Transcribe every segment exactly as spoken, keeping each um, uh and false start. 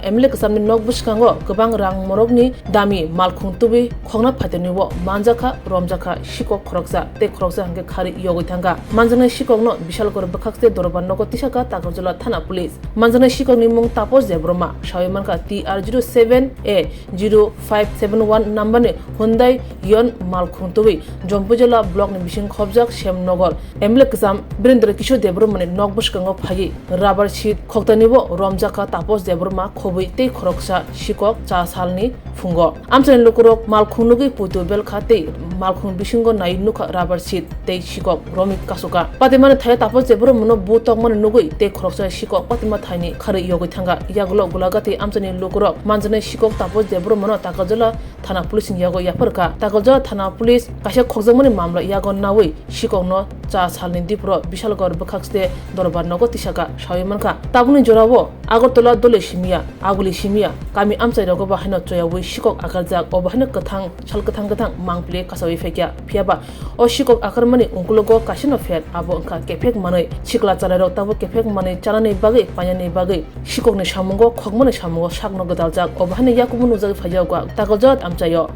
M L A kwchamni nok bwskango kwbang rang morokni dami malkhung tubui khokna phaitani o manjakha, romjakha sikok khoroksa tei khoroksa hwnkhe kharwi yogwi thangkha. Manjaknai sikokno Bishalgarh bwkhakste Dorbar nogo tisakha Takarjala thana police. Manjaknai sikokni mung Tapos Debbarma, sawi mankha T R zero seven A zero five seven one number ni Hyundai Ion malkhung tubui Jompujala block ni bising khobjak Semnogor. M L A kwcham Birendra Kishore Debbarma ni nok bwskango phaiwi rubber sheet khoktani bo romjakha Tapos Debbarma khobwi tei khoroksa sikok cha salni phungo. Amchaini lukurok malkhung nugwi puitu belkha tei malkhung bisingo nai nukha rubber sheet tei sikok romwi kasukha. Patimani thai Tapos Debbarmano bu tokmani nugwi tei khoroksa sikok patima thaini kharwi yogwi thangkha. Yagulo Golagati amchaini lukurok manjaknai sikok Tapos Debbarmano Takarjala thana police ni yago yapharkha. Takarjala thana police kaisa khokjakmani mamla yago nawi sikokno cha salni diphuru Bishalgarh bwkhakste Dorbar nogo tisakha sawi mankha. Tabukni jorao Agartala dole simiya, aguli simiya, kami amchairogo bo haino choyawi sikok akarjak, obo haino kwthang, sal kwthang kwthang mangpili kasawi phaikha. Phiyaba o sikok akarmani ungkulogo kaisano pher, abo wngkha kephek manwi. Sikla chalairok tabuk kephek manwi chanani bagwi, painani bagwi sikokni samungo, khokmani samungo sakno gwdaljak, obo haino yakungbo nukjagwi phaijago Takarjala amchaio.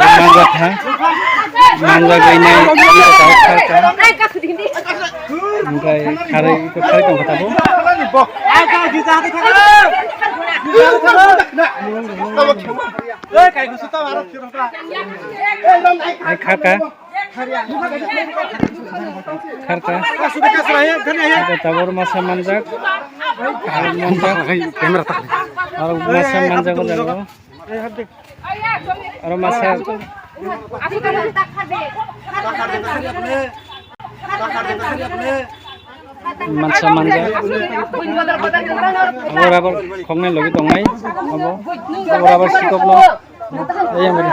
Manjak ha, manjak ini, ini kau kau kau. Omprai kharwi, kharwi tong kata bu. Hai kha kha. Kharka. Tabuk masa manjak. Manjak. Aro masa manjak o jago. Aro masa. Mansa manjak. Abo rubber khoknai logi tongnai. Abo. Abo rubber sikokno. Ayang bini.